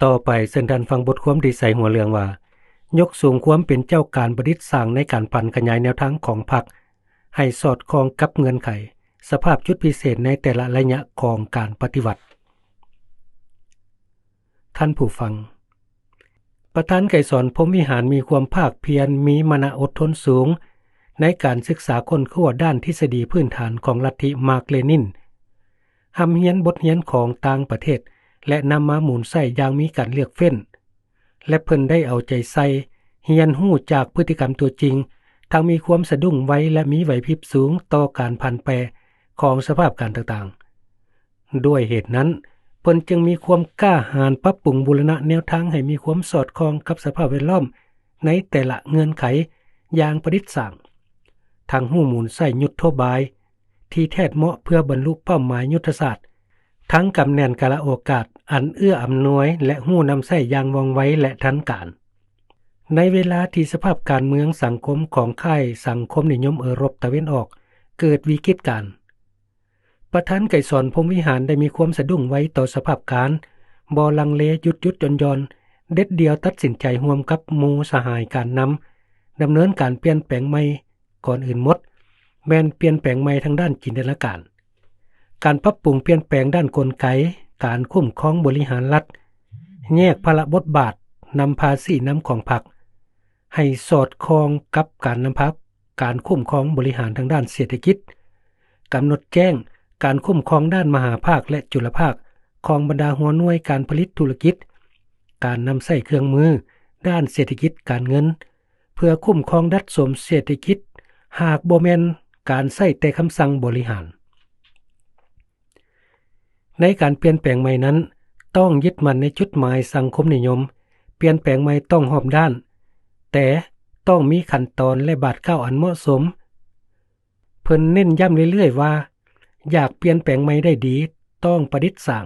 ຕໍ່ໄປເຊີນທ່ານຟັງບົດຄວາມທີ່ໃສ່ຫົວເລື່ອງວ່າ ຍົກສູງຄວາມເປັນເຈົ້າການປະດິດສ້າງໃນການຜັນຂະຫຍາຍແນວທາງຂອງພັກ ໃຫ້ສອດຄ່ອງກັບເງື່ອນໄຂ ສະພາບຈຸດພິເສດໃນແຕ່ລະໄລຍະຂອງການປະຕິວັດ. ທ່ານຜູ້ຟັງ, ປະທານໄກສອນ ພົມວິຫານ ມີຄວາມພາກພຽນ, ມີມານະອົດທົນສູງ ໃນການສຶກສາຄົ້ນຄວ້າດ້ານທິດສະດີພື້ນຖານຂອງລັດທິມາກເລນິນ, ຮ່ຳຮຽນບົດຮຽນຂອງຕ່າງປະເທດ ແລະ ນຳມາໝູນໃຊ້ຢ່າງມີການເລືອກເຟ້ນ ແລະ ເພິ່ນໄດ້ເອົາໃຈໃສ່ ຮຽນຮູ້ຈາກພຶດຕິກຳຕົວຈິງ, ທັງມີຄວາມສະດຸ້ງໄວ ແລະ ມີໄຫວພິບສູງຕໍ່ການຜັນແປຂອງສະພາບການຕ່າງໆ. ດ້ວຍເຫດນັ້ນ, ເພິ່ນຈຶ່ງມີຄວາມກ້າຫານປັບປຸງບູລະນະແນວທາງໃຫ້ມີຄວາມສອດຄ່ອງກັບສະພາບແວດລ້ອມໃນແຕ່ລະເງື່ອນໄຂຢ່າງປະດິດສ້າງ, ທັງຮູ້ໝູນໃຊ້ຍຸດໂທບາຍທີ່ແທດເໝາະເພື່ອບັນລຸເປົ້າໝາຍຍຸດທະສາດ, ທັງກຳແໜ້ນກາລະໂອກາດອັນເອື້ອອຳນວຍ ແລະ ຮູ້ນຳໃຊ້ຢ່າງວ່ອງໄວ ແລະ ທັນການ. ໃນເວລາທີ່ສະພາບການເມືອງສັງຄົມຂອງຄ້າຍສັງຄົມນິຍົມເອີຣົບຕາເວັນອອກເກີດວິກິດການ, ປະທານໄກສອນ ພົມວິຫານ ໄດ້ມີຄວາມສະດຸ້ງໄວຕໍ່ສະພາບການ, ບໍ່ລັງເລ, ຢຸດໆຢ່ອນໆ, ເດັດດ່ຽວຕັດສິນໃຈຮ່ວມກັບໝູ່ສະຫາຍການນຳ, ດຳເນີນການປ່ຽນແປງໃໝ່. ກ່ອນອື່ນໝົດ, ແມ່ນປ່ຽນແປງໃໝ່ທາງດ້ານຈິນຕະນາການ, ການປັບປຸງປ່ຽນແປງດ້ານກົນໄກການຄຸ້ມຄອງບໍລິຫານລັດ, ແຍກພາລະບົດບາດນຳພາຊີ້ນຳຂອງພັກ ໃຫ້ສອດຄ່ອງກັບການນຳພາການຄຸ້ມຄອງບໍລິຫານທາງດ້ານເສດຖະກິດ, ກຳນົດແຈ້ງການຄຸ້ມຄອງດ້ານມະຫາພາກ ແລະ ຈຸລະພາກຂອງບັນດາຫົວໜ່ວຍການຜະລິດທຸລະກິດ, ການນຳໃຊ້ເຄື່ອງມືດ້ານເສດຖະກິດການເງິນ ເພື່ອຄຸ້ມຄອງດັດສົມເສດຖະກິດ, ຫາກບໍ່ແມ່ນການໃຊ້ແຕ່ຄຳສັ່ງບໍລິຫານ. ໃນການປ່ຽນແປງໃໝ່ນັ້ນ, ຕ້ອງຍຶດໝັ້ນໃນຈຸດໝາຍສັງຄົມນິຍົມ, ປ່ຽນແປງໃໝ່ຕ້ອງຮອບດ້ານ, ແຕ່ຕ້ອງມີຂັ້ນຕອນ ແລະ ບາດກ້າວອັນເໝາະສົມ. ເພິ່ນເນັ້ນຢ້ຳເລື້ອຍໆວ່າ ຢາກປ່ຽນແປງໃໝ່ໄດ້ດີ, ຕ້ອງປະດິດສ້າງ,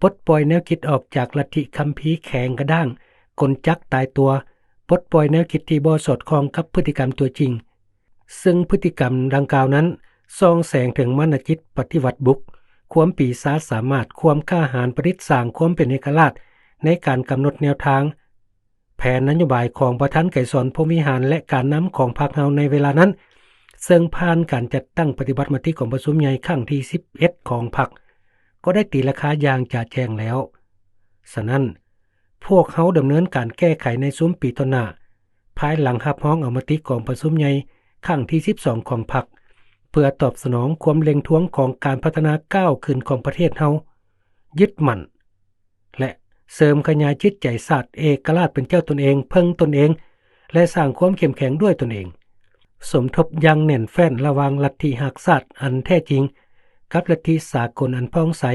ປົດປ່ອຍແນວຄິດອອກຈາກລັດທິຄຳພີແຂງກະດ້າງ, ກົນຈັກຕາຍຕົວ, ປົດປ່ອຍແນວຄິດທີ່ບໍ່ສອດຄ່ອງກັບພຶດຕິກຳຕົວຈິງ, ເຊິ່ງພຶດຕິກຳດັ່ງກ່າວນັ້ນ ສ່ອງແສງເຖິງມານະຈິດປະຕິວັດບຸກ, ຄວາມປີຊາສາມາດ, ຄວາມກ້າຫານປະດິດສ້າງຄວາມເປັນເອກະລາດໃນການກຳນົດແນວທາງ, ແຜນນະໂຍບາຍຂອງປະທານໄກສອນ ພົມວິຫານ ແລະ ການນຳຂອງພັກເຮົາໃນເວລານັ້ນ, ເຊິ່ງຜ່ານການຈັດຕັ້ງປະຕິບັດມະຕິກອງປະຊຸມໃຫຍ່ຄັ້ງທີສິບເອັດຂອງພັກ ກໍໄດ້ຕີລາຄາຢ່າງຈະແຈ້ງແລ້ວ. ສະນັ້ນ, ພວກເຮົາດຳເນີນການແກ້ໄຂໃນຊຸມປີຕໍ່ໜ້າ, ພາຍຫຼັງຮັບຮອງເອົາມະຕິກອງປະຊຸມໃຫຍ່ຄັ້ງທີສິບສອງຂອງພັກ, ເພື່ອຕອບສະໜອງຄວາມເລັ່ງທວງຂອງການພັດທະນາກ້າວຂຶ້ນຂອງປະເທດເຮົາ, ຍຶດໝັ້ນ ແລະ ເສີມຂະຫຍາຍຈິດໃຈຊາດເອກະລາດເປັນເຈົ້າຕົນເອງ, ເພິ່ງຕົນເອງ ແລະ ສ້າງຄວາມເຂັ້ມແຂງດ້ວຍຕົນເອງ, ສົມທົບຢ່າງແໜ້ນແຟ້ນລະຫວ່າງລັດທິຮັກຊາດອັນແທ້ຈິງ ກັບລັດທິສາກົນອັນຜ່ອງໃສ,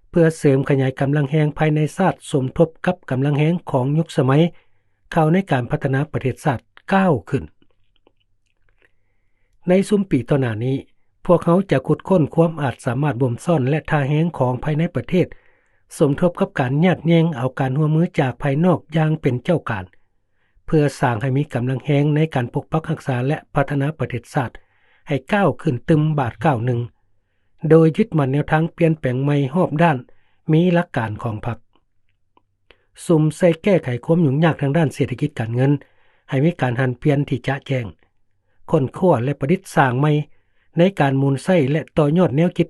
ເພື່ອເສີມຂະຫຍາຍກຳລັງແຮງພາຍໃນຊາດ ສົມທົບກັບກຳລັງແຮງຂອງຍຸກສະໄໝ ເຂົ້າໃນການພັດທະນາປະເທດຊາດກ້າວຂຶ້ນ. ໃນຊຸມປີຕໍ່ໜ້ານີ້, ພວກເຮົາຈະຂຸດຄົ້ນຄວາມອາດສາມາດບົ່ມຊ້ອນ ແລະ ທ່າແຮງຂອງພາຍໃນປະເທດ, ສົມທົບກັບການຍາດແຍ່ງເອົາການຮ່ວມມືຈາກພາຍນອກຢ່າງເປັນເຈົ້າການ, ເພື່ອສ້າງໃຫ້ມີກຳລັງແຮງໃນການປົກປັກຮັກສາ ແລະ ພັດທະນາປະເທດຊາດໃຫ້ກ້າວຂຶ້ນຕື່ມບາດກ້າວໜຶ່ງ, ໂດຍຍຶດໝັ້ນແນວທາງປ່ຽນແປງໃໝ່ຮອບດ້ານ, ມີຫຼັກການຂອງພັກ. ສຸມໃສ່ແກ້ໄຂຄວາມຫຍຸ້ງຍາກທາງດ້ານເສດຖະກິດການເງິນ ໃຫ້ມີການຫັນປ່ຽນທີ່ຈະແຈ້ງ, ຄົ້ນຄວ້າ ແລະ ປະດິດສ້າງໃໝ່ໃນການໝູນໃຊ້ ແລະ ຕໍ່ຍອດແນວຄິດ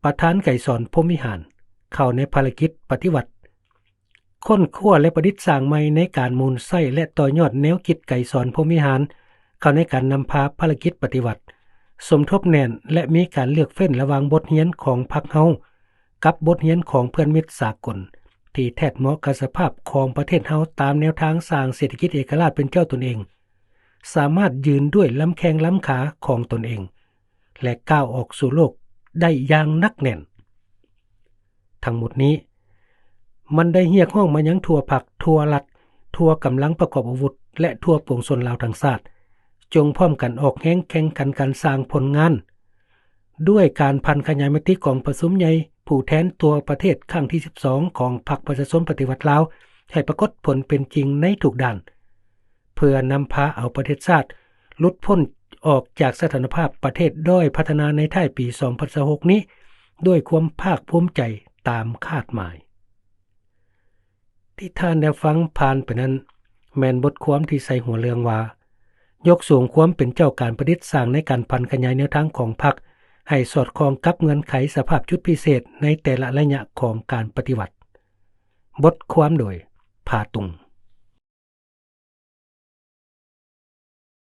ປະທານໄກສອນ ພົມວິຫານ ເຂົ້າໃນພາລະກິດປະຕິວັດ, ຄົ້ນຄວ້າ ແລະ ປະດິດສ້າງໃໝ່ໃນການໝູນໃຊ້ ແລະ ຕໍ່ຍອດແນວຄິດໄກສອນ ພົມວິຫານ ເຂົ້າໃນການນຳພາພາລະກິດປະຕິວັດ, ສົມທົບແໜ້ນ ແລະ ມີການເລືອກເຟ້ນລະຫວ່າງບົດຮຽນຂອງພັກເຮົາ ກັບບົດຮຽນຂອງເພື່ອນມິດສາກົນ ທີ່ແທດເໝາະກັບສະພາບຂອງປະເທດເຮົາຕາມແນວທາງສ້າງເສດຖະກິດເອກະລາດເປັນເຈົ້າຕົນເອງ, ສາມາດຢືນດ້ວຍລຳແຂ້ງລຳຂາຂອງຕົນເອງ ແລະ ກ້າວອອກສູ່ໂລກໄດ້ຢ່າງໜັກແໜ້ນ. ທັງໝົດນີ້ ມັນໄດ້ຮຽກຮ້ອງມາຍັງທົ່ວພັກ, ທົ່ວລັດ, ທົ່ວກຳລັງປະກອບອາວຸດ ແລະ ທົ່ວປວງຊົນລາວທັງຊາດ, ຈົ່ງພ້ອມກັນອອກແຮງແຂ່ງຂັນກັນສ້າງຜົນງານ ດ້ວຍການຜັນຂະຫຍາຍມະຕິກອງປະຊຸມໃຫຍ່ຜູ້ແທນທົ່ວປະເທດຄັ້ງທີສິບສອງຂອງພັກປະຊາຊົນປະຕິວັດລາວ ໃຫ້ປາກົດຜົນເປັນຈິງໃນທຸກດ້ານ, ເພື່ອນຳພາເອົາປະເທດຊາດຫຼຸດພົ້ນອອກຈາກສະຖານະພາບປະເທດດ້ອຍພັດທະນາໃນທ້າຍປີສອງພັນຊາວຫົກນີ້ ດ້ວຍຄວາມພາກພູມໃຈຕາມຄາດໝາຍ. ທີ່ທ່ານໄດ້ຟັງຜ່ານໄປນັ້ນ ແມ່ນບົດຄວາມທີ່ໃສ່ຫົວເລື່ອງວ່າ ຍົກສູງຄວາມເປັນເຈົ້າການປະດິດສ້າງໃນການຜັນຂະຫຍາຍແນວທາງຂອງພັກ ໃຫ້ສອດຄ່ອງກັບເງື່ອນໄຂສະພາບຈຸດພິເສດໃນແຕ່ລະໄລຍະຂອງການປະຕິວັດ. ບົດຄວາມໂດຍ ພາຕຸງ.